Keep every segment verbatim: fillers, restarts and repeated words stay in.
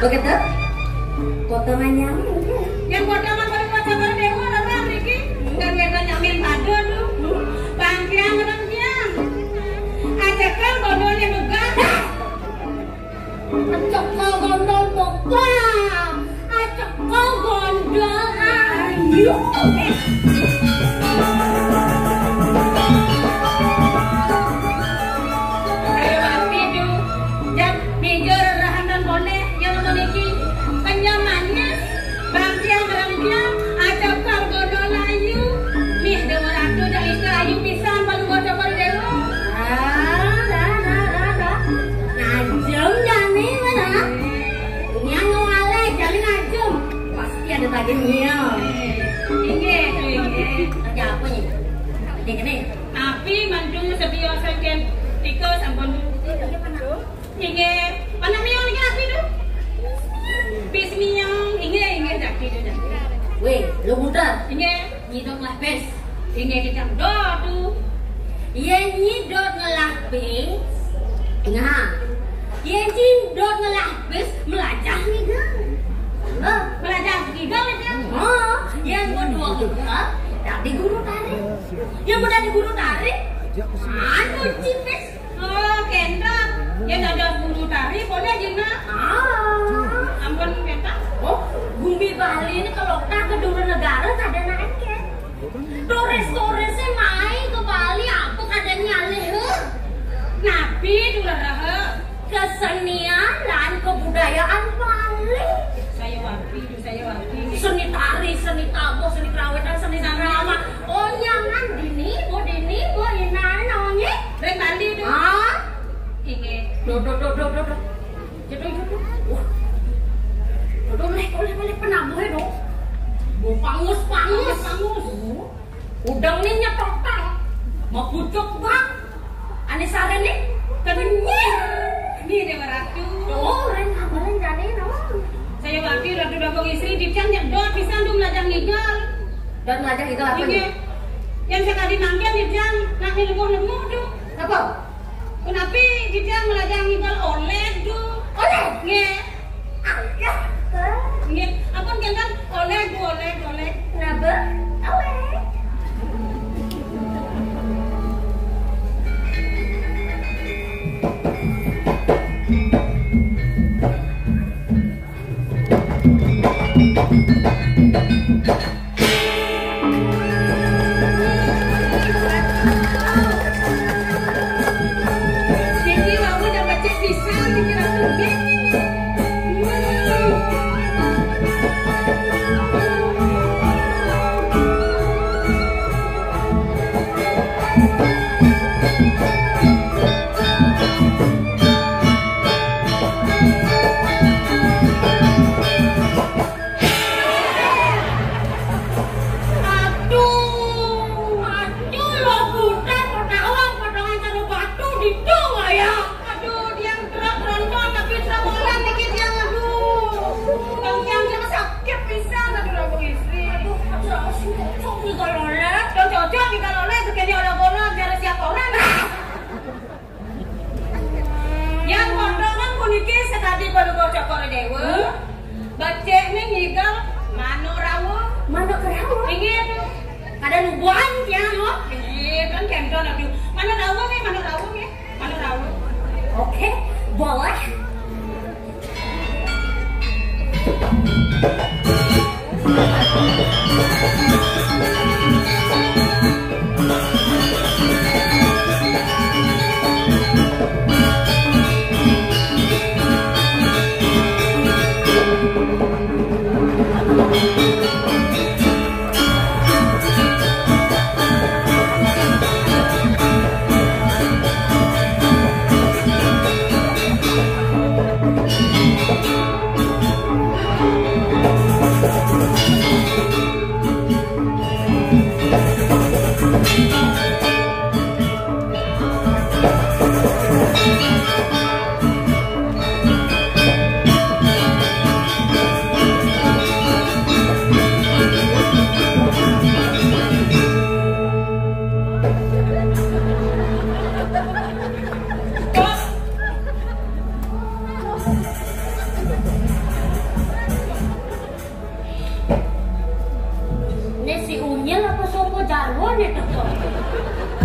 Begitu? Potongan nyamuk. Yang potongan pada pacar dewa orang iki. Dan wedan nyamin pada tuh. Bangkiang orang kiang. Ajakan bodohnya megah. Cekel gondol pokok. Cekel gondol ayu. Ayo, Bang Pidu. Jan, mijur rahanan boleh, yang meniki. Kenyam manis, bangkiang rengkiang, acap kargono layu. Nih, Dewa Ratu, jan ista ayu pisan, palu bocah palu dewa. Ah, dah, dah, dah, dah. Najem jani mana? Ini anu alek, jani najem. Pasti ada tagih nyiel. Inggih, inggih. Kerja apa nih? Ini, ini. Tapi mantu sedia saking tikus, ampun. Inggih. Anak miang niki api tu? Bis miang. Inggih, inggih, jaki tu, jaki. Weh, lu muter. Inggih. Nyidok lah bis. Inggih, kita doa tu. Yen nyidok ngelah bis. Nah. Yen nyidok ngelah bis, melajah ngigal. Hah? Melajah ngigal itu. Oh, yang kedua ngigal, dadi guru tari. Yang udah di guru tari, anu cipis. Oh, kendor. Yen ada guru tari, boleh, Jina? Ah. Ampun, kendor. Oh, bumi Bali ini kalau tak ke dulu negara, kada naik, ya. Turis-turisnya main ke Bali, apa kada nyalih, huh? Nabi tu lah, huh? Kesenian dan kebudayaan Bali. Saya wapi, saya wapi. Seni tari, seni tabuh, seni kerawitan, seni drama. Oh, jangan dini, bo dini, bo inan, oh, nggih. Ring Bali tu. Ah? Inggih. Duh, duh, duh, duh, duh, duh. Jatuh, jatuh. Wah. Duh, duh, leh, oleh, oleh penabuh, duh. Bo pangus, pangus. Pangus. Udang ni nyetotang. Mau pucuk, Bang. Ane sare ni kenyir. Ni Dewa Ratu. Oh, ren amalan jane, no. Saya wapi Ratu Dapur Istri, Dipcang nyedot pisan tu melajah ngigal. Dan melajah ngigal apa ni? Inggih. Yang sekali mangkin Dipcang nak nemu-nemu tu. Apa? Kenapi Dipcang melajah ngigal oleh tu. Oleh? Nggih. Nggih, ampun, kenten oleh, Bu, oleh, oleh. Napa? Oleh. Aduh, aduh, lo budak, potongan, potongan karo batu, didong, ya. Aduh, tiang truk tronton, tapi truk molen niki tiang, aduh. Bang, tiang, tiang sakit pisan, aduh, Ratu Istri. Aduh, aduh, aduh, cocok nih kalau oleh. Cocok nih kalau oleh, segini orang-orang, biar siap orang. Yang potongan puniki sekadi Paduka Cokor Dewa. Hmm? Becik ning ngigal manuk rawuh. Manuk rawuh? Inggih, Bu. Kada nubuhan, ya, Bu. Inggih, kan kendor, aduh. Manuk rawuh nih, manuk rawuh nih. Manuk rawuh. Oke, boleh.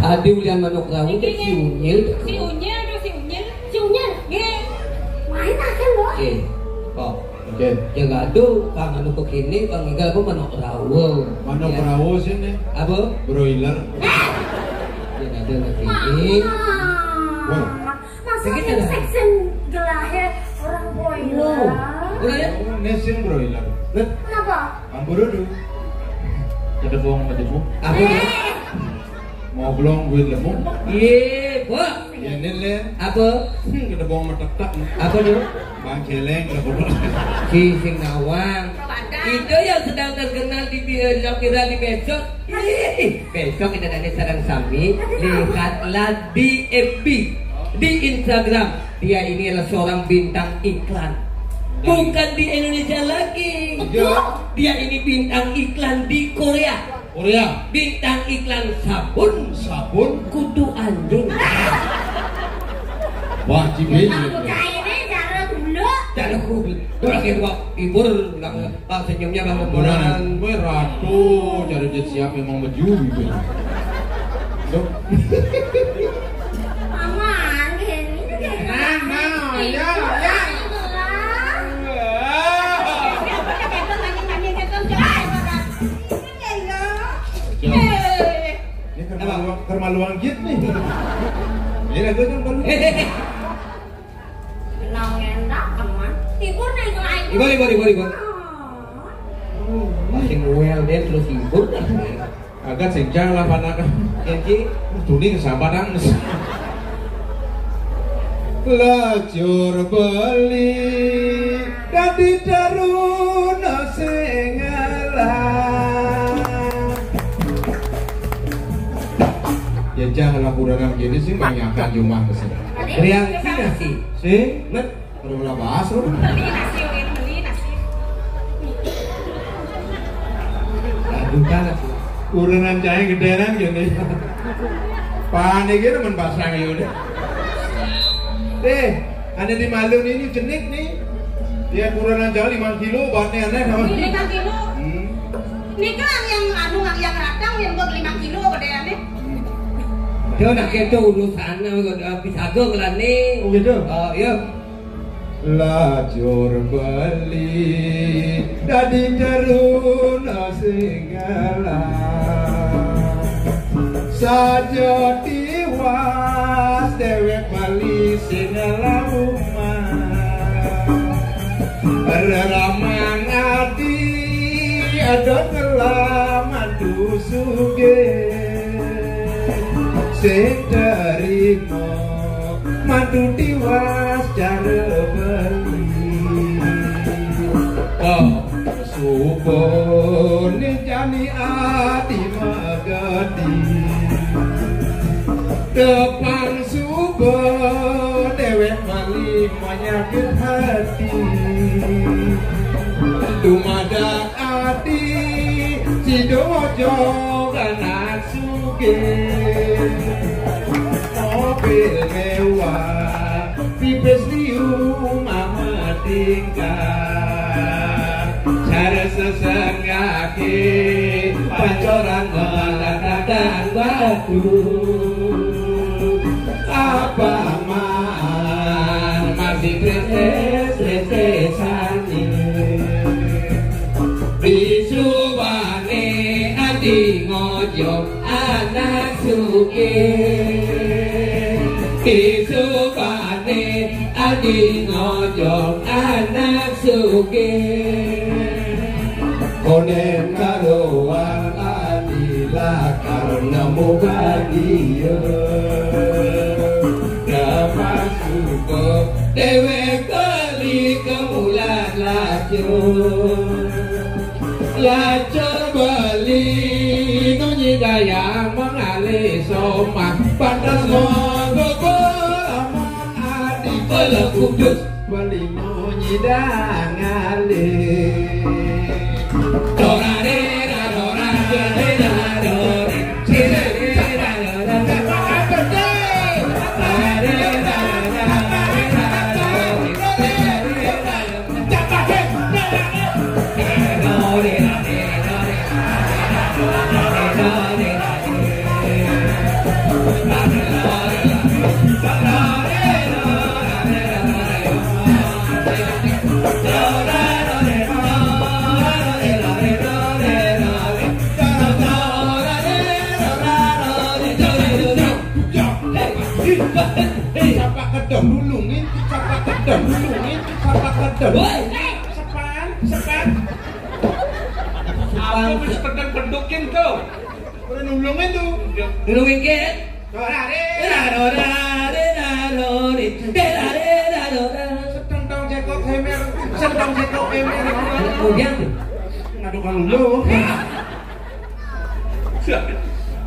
Adi ulian manuk rawuh, si Unyil. Si Unyil, si Unyil. Si Unyil? Nggih. Main aja lho. Nggih. Kok. Nggih. Ya nggak ada, Kang anu begini, Kang Igal apa manuk rawuh. Manuk rawuh sini. Apa? Broiler. Ya nggak ada lagi. Wah. Masa sing gelahe orang broiler? Ora ya? Ini sing broiler. Kenapa? Ampun dulu. Kedebong, kedebong. Apa? Moblong duit lemu. Iya, Bu. Ya, ini le. Apa? Kedebong metetek. Apa tuh? Bang Celeng, kedebong. Si sing nawang. Itu yang sedang terkenal di, eh, viral di medsos. Ih, besok kita tanya sareng sami, lihatlah di F B, di Instagram. Dia ini adalah seorang bintang iklan. Bukan di Indonesia lagi. Iya. Dia ini bintang iklan di Korea. Korea. Bintang iklan sabun. Sabun. Kutu anjing. Wah, cibi. Aku cairnya cara gula. Cara gula. Tuh lagi, Pak. Ibur, Pak, senyumnya Bang Ambulan. Kowe ratu, cari jet siap memang beju gitu. Tuh. Aman, gini, gini. Nah, nah, ya, ya. Ini kermaluang, kermaluang jit nih. Ini lagu kan baru. Nang ngendak, teman. Ibur nih, kalau aing. Ibur, ibur, ibur, ibur. Masih nguel deh, terus ibur dah. Agak sing jang lah, panak. Ya, Ki. Tuning sabar, Ang. Lajur beli dadi teruna sing ngalah. Ya, jang lah, kurang gini sih, banyakan jumlah mesin. Reaksi nasi. Sing? Met. Udah, udah bahas lu. Beli nasi, Win, beli nasi. Aduh, panas. Urunan cahaya gedean gini. Panik gitu men pasang ya udah. Eh, ada di Malun ini jenik nih. Dia kurangan jauh lima kilo, obatnya aneh sama. Lima kilo. Hmm. Ini kan yang anu, yang radang, yang buat lima kilo gedeannya. Hmm. Dia udah gitu urusannya, udah bisa gue ngelani. Oh, gitu? Oh, iya. Lajur beli dadi teruna sing ngalah. Saja tiwas dewek bali sing laumah. Reramang ati ada telah mantu sugih. Sing terima mantu tiwas cara beli. Oh, subuh ni jani ati magadi. Tepang subuh dewek bali menyakit hati. Dumadak ati sidojo anak sugih. Mobil mewah, pipis liu mama tingkah. Cara sesenggake, pacoran melatakan batu. Apa man masih pretes-pretesane. Bisubane ati ngojo anak sugih. Bisubane ati ngojo anak sugih. Konen karo wong ati lakar nemu bahagia. Dapat suka dewek beli kemulan lacur. Lacur beli nunyi daya mengalih somah. Pantas monggo amang ati kula kudus. Bali munyi dangalih. Siapa kedong dulu nih? Siapa kedong dulu nih? Siapa kedong? Woi, sepan, sepan. Aku wis pedeng bedukin tuh. Udah nulungin tuh. Nulungin ke? Dora re. Dora re, dora re, dora re. Setentong jekok hemer, setentong jekok hemer. Kemudian tuh. Ngadu kang lu.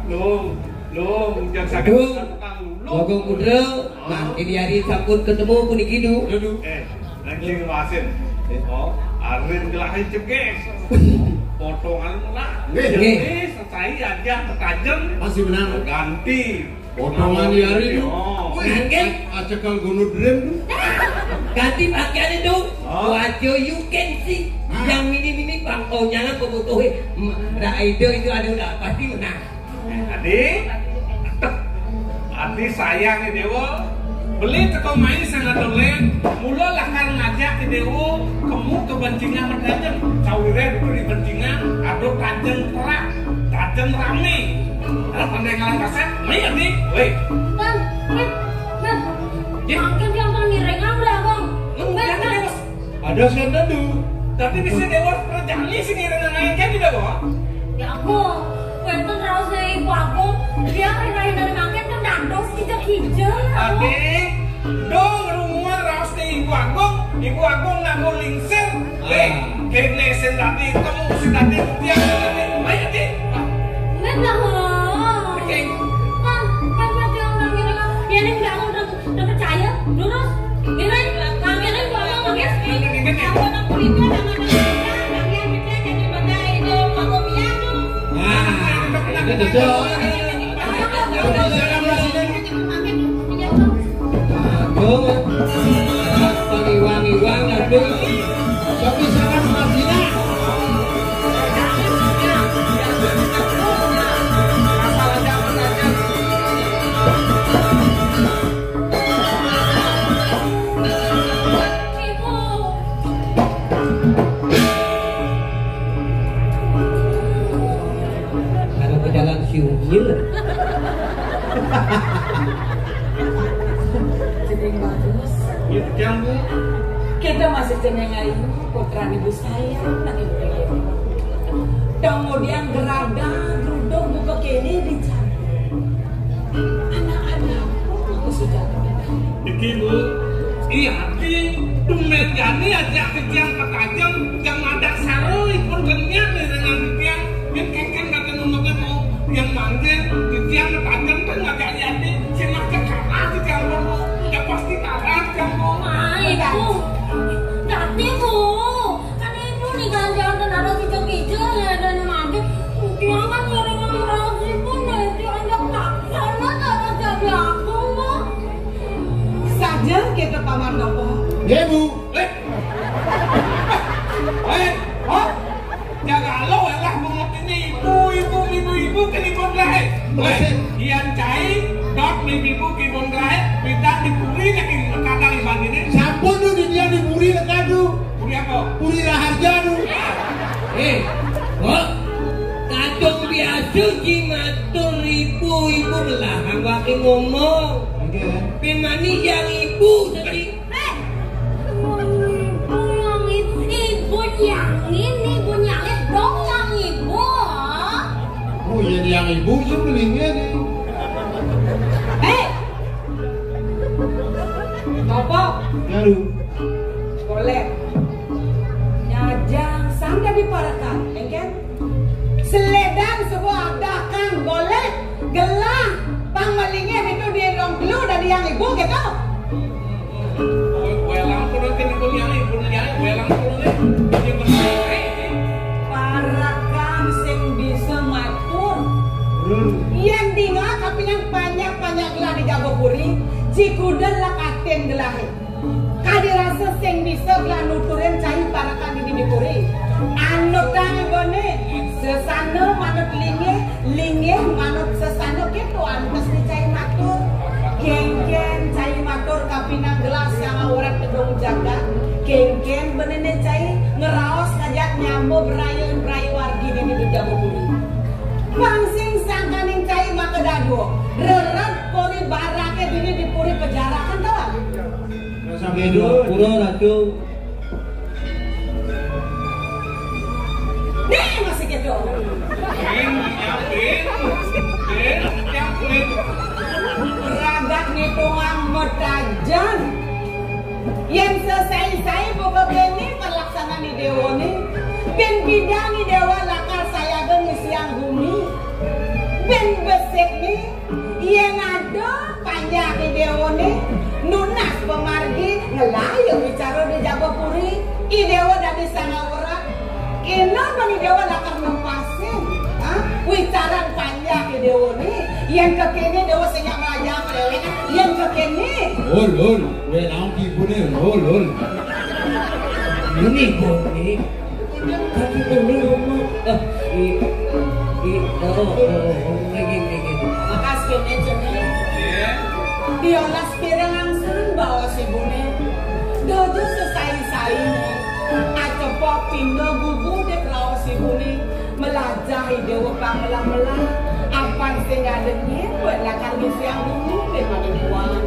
Lu, lu, jangan sakit. Aduh. Kang lu. Bagong Putra, makin hari sampun ketemu puniki, Du. Aduh. Eh, nanti ngemasin. Oh, arin gelahin ceges. Potongan lah. Nggih. Nggih. Ini selesai aja ketajem. Masih benar. Ganti. Potongan di hari itu. Oh. Nggih. Acekel gunut rem tuh. Ganti pakaian itu. Oh. Wajo you can see. Nah. Yang mini-mini bangkau jangan kebutuhin. Dah itu itu ada udah pasti menang. Adi, adi sayang nih Dewa. Beli teko main sangat dolen. Mula lakar ngajak nih Dewa. Kemu ke bencingan mertajam. Cawire dulu di bencingan. Aduh tajam terak. Tajam rame. Kalau pandai ngalang kasar, main nih. Woi. Bang, bang, bang. Ya. Makin dia orang ngiring udah bang. Lu Bang, jangan bang. Terus. Ada sing tentu. Tapi bisa Dewa kerjaan sing ngiring nang lain kan tidak bawa? Ya aku, wonten raos dari ibu aku, dia rina-rina mangkin kan dados kijek-kijek. Ade, dong rumah raos dari ibu agung, ibu agung nak mau lingsir. Eh, kene sing dadi temu sing dadi rupiah sing dadi. Ayo, Ade. Enggak lah. Oke. Kan, kan dia orang ngiring. Dia ini enggak mau Udah percaya? Lurus. Gini, kang gini, ngomong, guys. Aku nak kulitnya sama dengan kita, kalian kita jadi benda itu, kamu biar tuh. Nah, itu betul. Betul, sekarang di sini. Nah, tuh. Wangi-wangi, wangi, tuh. Tapi sekarang masih Kalau ke dalam siunyil. Jeneng bagus. Iya, Bu. Kita masih jeneng ayu, putra ibu saya, nak ibu. Kemudian gerada, geruduk, buka kene di jalan. Anak-anak, aku sudah. Iki, Bu, iya, iki tumben jani aja titiang ketajem, yang madak saro ipun kenyang dengan titiang, yang kengken kata nomornya mau yang manggil, titiang ketajem kan ngajak yati, sing ngajak kalah titiang mau, ya pasti kalah titiang mau. Nah, itu. Tapi, Bu, Kan ibu nih ganjaran ada kijang-kijang ya, ada yang mati. Dia kan ngiring sama raos ibu nih, dia ajak tak. Karena tak ada jadi aku, Bu. Saja kita Paman Nopo. Nggih, Bu. Eh. Eh, oh. Jaga lo lah bungut ini ibu, ibu, ibu, ibu ke ibu lah. Eh, Ian cai, dot mimpi ibu ke ibu lah. Kita di puri lagi kadang iban ini. Sampun tuh di dia di puri lekadu. Puri apa? Puri Raharja tuh. Eh, kok kadung biasa ki matur ibu, ibu melahang wae ngomong. Nggih. Pemani yang ibu sedih. Eh, ibu yang ibu, ibu yang ini, ibu nyalis dong yang ibu. Oh, iya yang ibu sih melingnya nih. Eh, Topo. Garu. Boleh. Nyajang sanda diparekan, engken? Seledan sebuah adakan, boleh. Gelah, pang melingnya itu di rong telu dari yang ibu gitu. Welang turun ke ibu yang ibu yang welang turun deh. Ini benar. Parakan sing bisa matur. Yen dinga kapining banyak-banyak gelah di Jagopuri, jikuda lekatin gelahe. Kadi rasa sing bisa gelah nuturin cai parakan di Dipuri. Anut kang ibone, sesana manut linggih, linggih manut sesana, keto antes di cai matur. Kengken cai matur kapinang gelah sang awrat tedung jagat, kengken Nyambo berayu-berayu wargi dini di Jabapuri. Pang sing sangkaning cai maka dadua. Rerep puri barake dini di puri pejarakan, tahu? Rasa beda, pura ratu. Nih, masih gitu. Ragat ngitungang metajan. Yen sesai-sai buka bene pelaksanaan di dewane, ben bidang di dewa lakar sayaga ngisiang gumi. Ben besik ni, yen ada panjak di dewane, nunas pemargi, ngelayu bicara di Jabapuri, i dewa dadi sangawara. Kena bang i dewa lakar nempasin, ha? Wicaran panjak i dewa ni, yen kekene dewa sing nyak melajah prelek, yen kekene. Ol, ol, we naung kibune, ol, ol. Ini bone. Kaki bone rumah. Eh, i, i, oh, oh, oh, oh, kayak gini, kayak gini. Makas kene, Cene. Diolas piring angsun baos ibune. Dojo sesai-saine. Acepok pinda gugu dek raos ibune. Melajah i dewa pang melah-melah. Apan sing ada nyewek lakar ngisiang gumi dek maning kuan.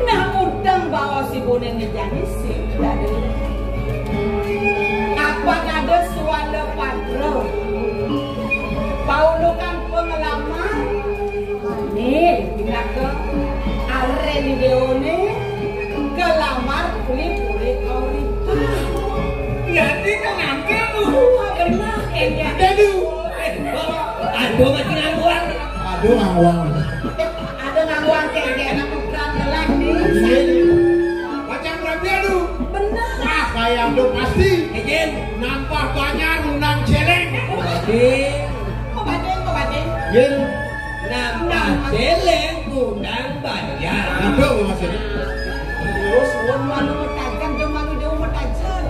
Nah, udeng baos ibune ngejani sing dadi. Apan ada suala padra. Paulukan pengelamar. Nih, pinaka are ni deone kelamar kuli puri kaurita. Jadi ngantil lu. Wah, benar kayaknya. Aduh. Eh, aduh, masih ngangguan. Aduh, ngangguan. Ada ngangguan kayaknya, anak ukuran gelang nih. Iya. Macam rabi, aduh. Benar. Wah, kayak aduh pasti. Ejin. Nampah banyak undang celeng. Oke. Kok badeng, kok badeng? Yen. Nambah celeng ngundang banyak. Aduh, maksudnya. Terus, wan malu metajan, dia malu jauh metajan.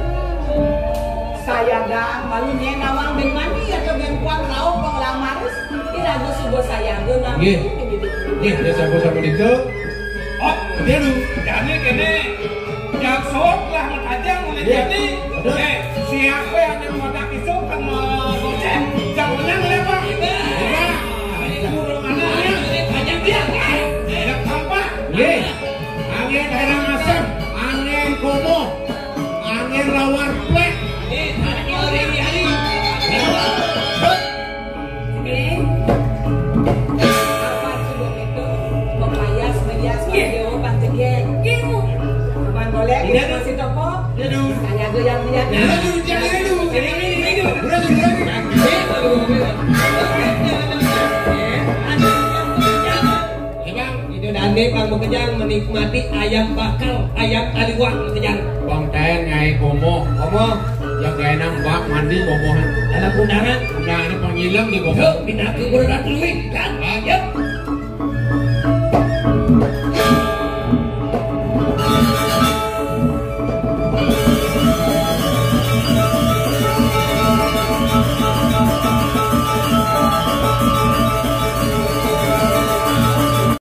Saya dang malu nyen nawang ben mandi atau ben kuat rauh pengelamaris. Iraga suba sayaga nang. Nggih. Nggih, ya sampun-sampun itu. Oh, dia lu. Jani kene. Jam sot lah metajan mulai. Nggih. Jadi. Aduh. Eh, siapa yang mau madak isu kan mau goceng? Jam menang oleh apa? Tiga. Tiga. Burung anak. Banyak dia. Yang tampak. Nggih. Angin herang asem, angin komo, angin lawar plek. Eh, tarik lori hari. Nggih. Apa sudah itu? Mempayas, merias, nggih. Video, pantegian. Nggih, Bu. Cuman boleh, iya, masih toko. Aduh. Tanya gue yang lihat. Aduh, jangan itu. Jangan ini, ini. Udah, udah, udah. Emang itu dane pang makejang menikmati ayam bakar, ayam taliwang makejang. Bang Ten nyai komo. Komo. Yang gak enak bak mandi komo. Dalam undangan. Nah, ini panggilan di komo. Yuk, pindah ke Pura Datu Lui, kan? Yuk.